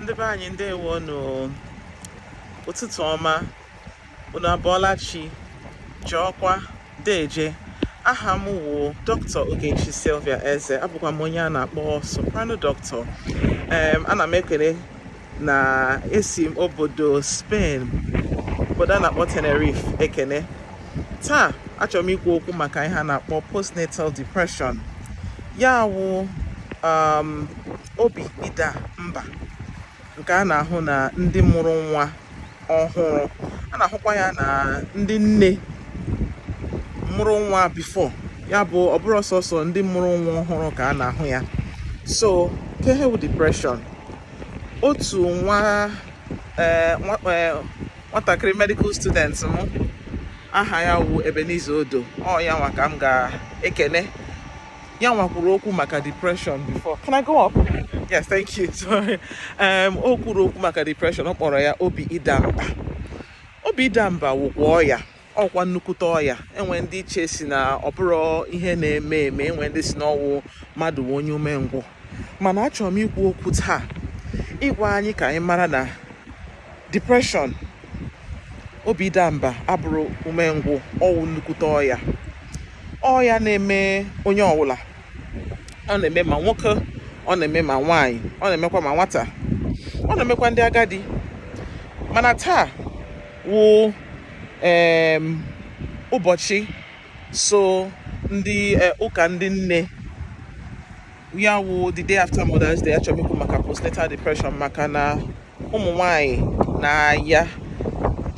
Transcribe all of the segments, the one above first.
Ndị be anyị, ndewonụ, ụtụtụ ọma. Unu abọọla chi? Jọọkwa deje. Aha m wụ Dr. Ogechi Sylvia Eze. Abụkwa m onye a na-akpọ Soprano Doctor. Ana m ekele na esi m obodo Spain, obodo a na-akpọ Tenerife ekene. Taa achọrọ m ikwu okwu maka ihe a na-akpọ postnatal depression, ya wụ obi ịda mba nke a na-ahụ na ndị mụrụ nwa ọhụrụ. A na-ahụkwa ya na ndị nne mụrụ nwa before. Ya bụ, ọ bụrụ sọsọ ndị mụrụ nwa ọhụrụ ka a na-ahụ ya. So ke ihe wụ depression? Otu nwa nwatakịrị medical student m aha ya wụ Ebenezer Odo, ọ ya nwa ka m ga-ekene. Ya nwa kwuru okwu maka depression before. Can I go up? Yes, thank you. Sorry. O kwuru okwu maka depression. Ọ kpọrọ ya obi ịda mba. Obi ịda mba wụkwa ọya, ọkwa nnukwute ọya. Enwe ndị iche si na ọ bụrụ ihe na-eme eme, enwe ndị si n'ọwụ mmadụ wụ onye umengwụ. Mana achọrọ m ikwu okwu taa ịgwa anyị ka anyị mara na depression, obi ịda mba, abụrụ umengwụ. Ọwụ nnukwute ọya, ọya na-eme onye ọbụla. Ọ na-eme ma nwoke, ọ na-eme ma nwaanyị, ọ na-emekwa ma nwata, ọ na-emekwa ndị agadi. Mana taa wụ ụbọchị so ndị ụka ndị nne, ya wụ the day after Mother's Day. Achọrọ m ikwu maka postnatal depression maka na ụmụ nwanyị na-aya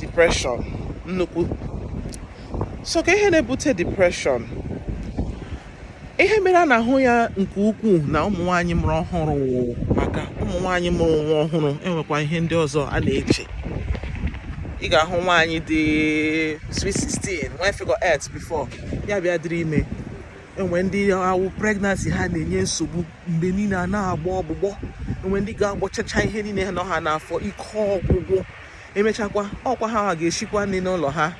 depression nnukwu. So ka ihe na-ebute depression, ihe mere a na-ahụ ya nke ukwuu na ụmụ nwaanyị mụrụ ọhụrụ wụ maka ụmụ nwaanyị mụrụ nwa ọhụrụ enwekwa ihe ndị ọzọ a na-eche. Ị ga-ahụ nwaanyị dị sweet 16, nwee figure 8 before ya bịa dịrị ime. Enwe ndị awụ pregnancy ha na-enye nsogbu mgbe niile, a na-agbọ ọgbụgbọ. Enwe ndị ga-agbọchacha ihe niile nọ ha n'afọ, ike ọgwụgwụ. Emechakwa, ọkwa ha ga-eshikwa nri n'ụlọ ha.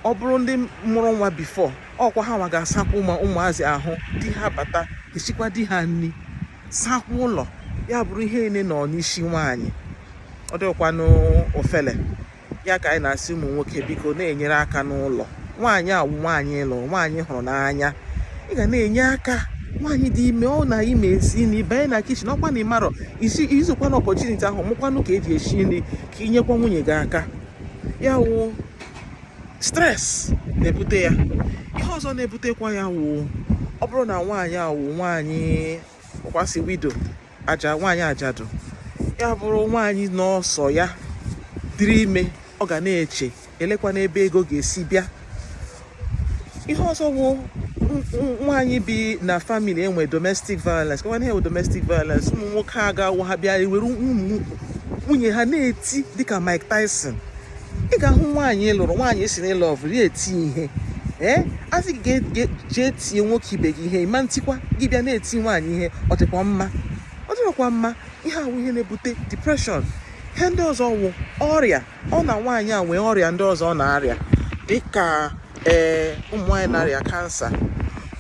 Ọ bụrụ ndị mụrụ nwa before, ọkwa ha nwa ga-asakwa ụmụazị ahụ. Di ha bata, eshikwa di ha nri, sakwa ụlọ. Ya bụrụ ihe niile nọ n'isi nwaanyị, ọ dịkwanụ ofele. Ya ka anyị na-asị ụmụ nwoke, biko, na-enyere aka n'ụlọ. Nwaanyị awụ nwaanyị lụrụ, nwaanyị hụrụ n'anya, ị ga na-enye aka. Nwaanyị dị ime, ọ na ime esi nri, banye na kitchen. Ọkwa na ịmarọ isi izukwa na opportunity ahụ, mụkwanụ ka eji esi nri ka inyekwa nwunye gị aka. Ya wụ stress na-ebute ya. Ihe ọzọ na-ebutekwa ya wụ ọ bụrụ na nwaanyị awụ nwaanyị ọkwasị widow, aja nwaanyị ajadu, ya bụrụ nwaanyị n'ọsọ ya dịrị ime, ọ ga na-eche elekwa n'ebe ego ga-esi bịa. Ihe ọzọ wụ nwaanyị bi na family enwe domestic violence. Kwana ihe domestic violence, ụmụ nwoke a ga-awụ ha bịa ewere ụmụ nwunye ha na-eti dịka Mike Tyson. Ị ga-ahụ nwaanyị lụrụ, nwaanyị si n'ịlọ ọvụ ya eti ihe. Ee, asị gị jee tie nwoke ibe gị ihe, ịma ntikwa gị bịa na-eti nwaanyị ihe. Ọ dịkwa mma? Ọ dịrọkwa mma. Ihe awụ ihe na-ebute depression. Ihe ndị ọzọ wụ ọrịa. Ọ na nwaanyị a nwee ọrịa ndị ọzọ ọ na-arịa, dịka ụmụ nwaanyị na-arịa cancer,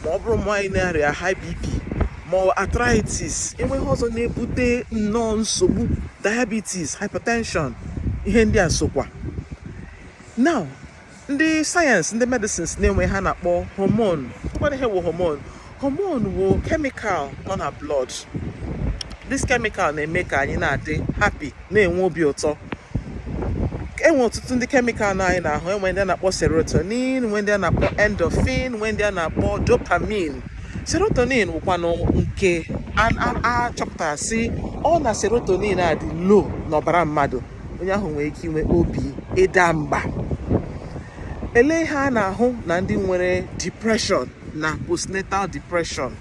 ma ọ bụrụ ụmụ nwaanyị na-arịa high BP ma ọ arthritis. Enweghị ọzọ na-ebute nnọọ nsogbu, diabetes, hypertension, ihe ndị a sokwa. Now, ndị sayensị, ndị medicines na-enwe ha na-akpọ hormone. Ngwanụ, ihe wụ hormone? Hormone wụ chemical nọ na blood. This chemical na-eme ka anyị na-adị happy, na-enwe obi ụtọ. Enwe ọtụtụ ndị chemical na anyị na-ahụ. Enwe ndị a na-akpọ serotonin, nwe ndị a na-akpọ endorphin, nwe ndị a na-akpọ dopamine. Serotonin wụkwanụ nke a chọpụtara sị ọ na serotonin a dị low n'ọbara mmadụ, onye ahụ nwere ike inwe obi ịda mba. Ele ihe a na-ahụ na ndị nwere depression na postnatal depression?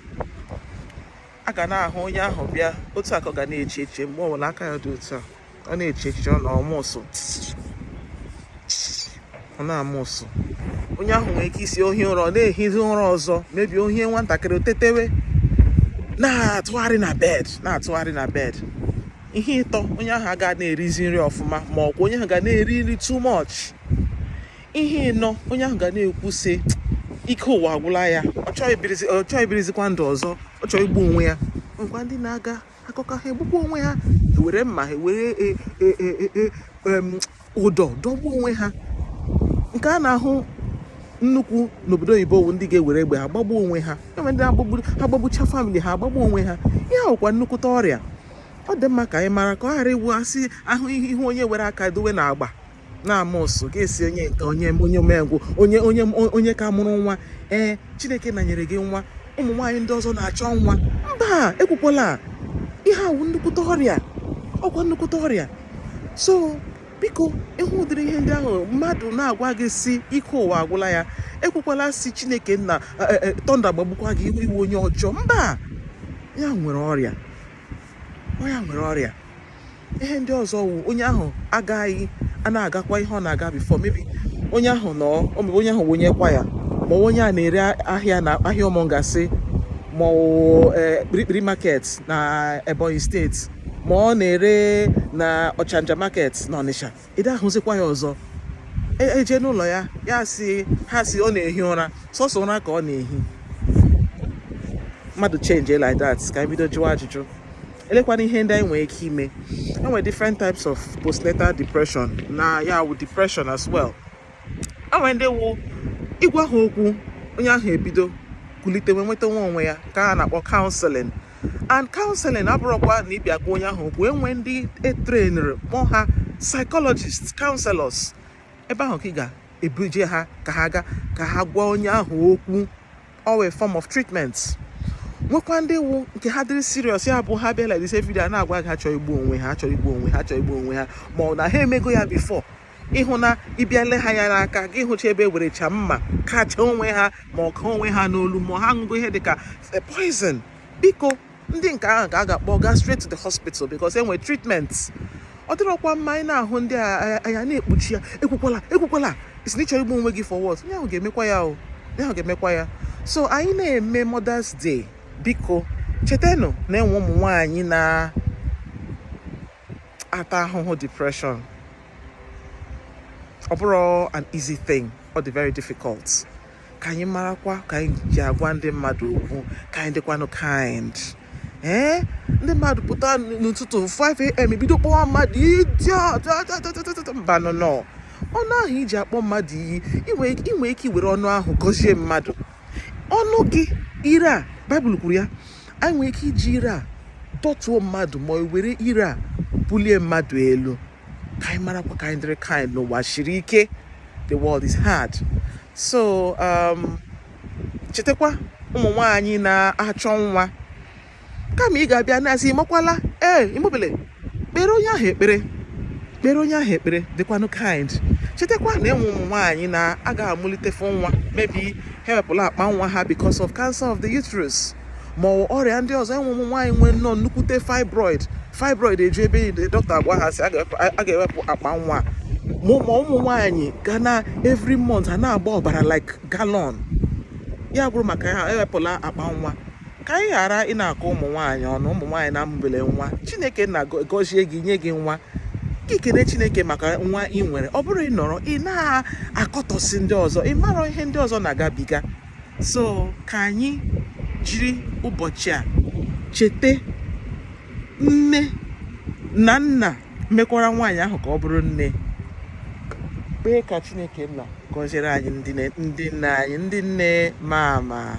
A ga na-ahụ onye ahụ bịa otu a ka ọ ga na-eche eche mgbe ọbụla. Aka ya dị otu a, ọ na-eche echiche, ọ na-ọmụ ụsụ, ọ na-ama ụsụ. Onye ahụ nwere ike isi ohi ụra, ọ na-ehizi ụra ọzọ mebie ohie. Nwatakịrị otetewe na-atụgharị na bed, na-atụgharị na bed. Ihe ịtọ, onye ahụ aga na-erizi nri ọfụma, ma ọkwa onye ahụ ga na-eri nri too much. Ihe ịnọ, onye ahụ ga na-ekwu sị ike ụwa agwụla ya, ọ chọghị ibirizikwa ndụ ọzọ, ọ chọrọ igbu onwe ya. Nkwa ndị na-aga akụkọ ha egbukwa onwe ha. Ewere mma ha, ewere ụdọ dọgbuo onwe ha. Nke a na-ahụ nnukwu n'obodo oyibo bụ ndị ga-ewere egbe ha gbagbuo onwe ha. Enwe ndị ha gbagbucha family ha, agbagbuo onwe ha. Ihe ahụkwa nnukwute ọrịa. Ọ dị mma ka anyị mara, ka ọ ghara iwu asị ahụ ihe ihu onye were aka dowe n'agba na-ama ụsụ ga-esi onye nke onye umengwụ, onye ka mụrụ nwa. Ee, Chineke nanyere gị nwa. Ụmụ nwaanyị ndị ọzọ na-achọ nwa. Mba, ekwukwala. Ihe awụ nnukwute ọrịa, ọkwa nnukwute ọrịa. So biko, ịhụ ụdịrị ihe ndị ahụ, mmadụ na-agwa gị si ike ụwa agwụla ya, ekwukwala si Chineke nna thunder gbagbukwa gị, iwu iwu onye ọjọọ. Mba, ya nwere ọrịa, ọ ya nwere ọrịa. Ihe ndị ọzọ wụ onye ahụ agaghị a na-agakwa ihe ọ na-aga before. Maybe onye ahụ nọ, maybe onye ahụ wụ onye kwaya, ma ọ onye a na-ere ahịa na ahịa ọmọngasị, ma ọ wụ Kpirikpiri Market na Ebonyi Steeti, ma ọ na-ere na Ọchanja Market na Ọnịsha. Ịda ahụzikwa ya ọzọ. Eje n'ụlọ ya, ya si ha si ọ na-ehi ụra, sọsọ ụra ka ọ na-ehi. Mmadụ change like that, ka anyị bido jụwa ajụjụ, elekwana ihe ndị anyị nwere ike ime. Enwere different types of postnatal depression na ya wụ depression as well. Enwere ndị wụ ịgwa ha okwu, onye ahụ ebido kulite wee nweta nwa onwe ya, nke a na-akpọ counseling. And counseling abụrụkwa na ịbịa gwa onye ahụ okwu. Enwe ndị etrainere, kpọọ ha psychologists, counselors. Ebe ahụ ka ị ga-ebuje ha ka ha ga ka ha gwa onye ahụ okwu. All a form of treatment. Nwekwa ndị wụ nke ha dịrị serious, ya bụ ha bịa like this every day, a na-agwa gị ha chọrọ igbu onwe ha, chọrọ igbu onwe ha, chọrọ igbu onwe ha, ma ọ na ha emego ya before. Ịhụ na ịbịa le ha anya n'aka gị, hụcha ebe ewerecha mma kacha onwe ha, ma ọ ka onwe ha n'olu, ma ha ṅụgo ihe dịka poison. Biko, ndị nke ahụ ka a ga-akpọ gaa straight to the hospital because enwere treatment. Ọ dịrọkwa mma anyị na-ahụ ndị a anya na-ekpuchi ya. Ekwukwala, ekwukwala isi na ịchọrọ igbu onwe gị. For what? Onye ahụ ga-emekwa ya o, onye ahụ ga-emekwa ya. So anyị na-eme Mother's Day, biko chetanụ na enwe ụmụ nwaanyị na-ata ahụhụ depression. Ọ bụrụ an easy thing, ọ dị very difficult. Ka anyị marakwa ka anyị ji agwa ndị mmadụ okwu, ka anyị dịkwanụ kind. Ee, ndị mmadụ pụta n'ụtụtụ 5 a.m. ebido kpọwa mmadụ idiot. Mba, nọ nọ ọnụ ahụ iji akpọ mmadụ iyi, inwe ike iwere ọnụ ahụ gọzie mmadụ. Ọnụ gị, ire a, Baịbụl kwuru ya, anyị nwere ike iji ire a dọtuo mmadụ, ma were ire a bulie mmadụ elu. Ka anyị marakwa ka anyị dịrị kind n'ụwa siri ike. The world is hard. So chetakwa ụmụ nwaanyị na-achọ nwa, kama ị ga-abịa na-asị ịmakwala ee imobile, kpere onye ahụ ekpere, kpere onye ahụ ekpere, dịkwanụ kind. Chetakwa na enwe ụmụ nwaanyị na-aga amụlitefu nwa, maybe ha ewepụla akpa nwa ha because of cancer of the uterus ma ọ ọrịa ndị ọzọ. Enwe ụmụ nwaanyị nwee nnọọ nnukwute fibroid, fibroid eju ebe niile. Dọkịta agwa ha sị a ga-ewepụ akpa nwa. Ma ụmụ nwaanyị ga na every month ha na-agba ọbara like gallon, ya bụrụ maka ha ewepụla akpa nwa. Ka anyị ghara ị na-akọ ụmụ nwaanyị ọnụ. Ụmụ nwaanyị na-amụbele nwa, Chineke na-gọzie gị, nye gị nwa gị, kene Chineke maka nwa ị nwere. Ọ bụrụ ị nọrọ ị na-akọtọsị ndị ọzọ, ị mara ihe ndị ọzọ na-agabiga. So ka anyị jiri ụbọchị a cheta nne na nna mekwara nwaanyị ahụ ka ọ bụrụ nne. Kpee ka Chineke nna gọziere anyị ndị nne anyị, ndị nne mama.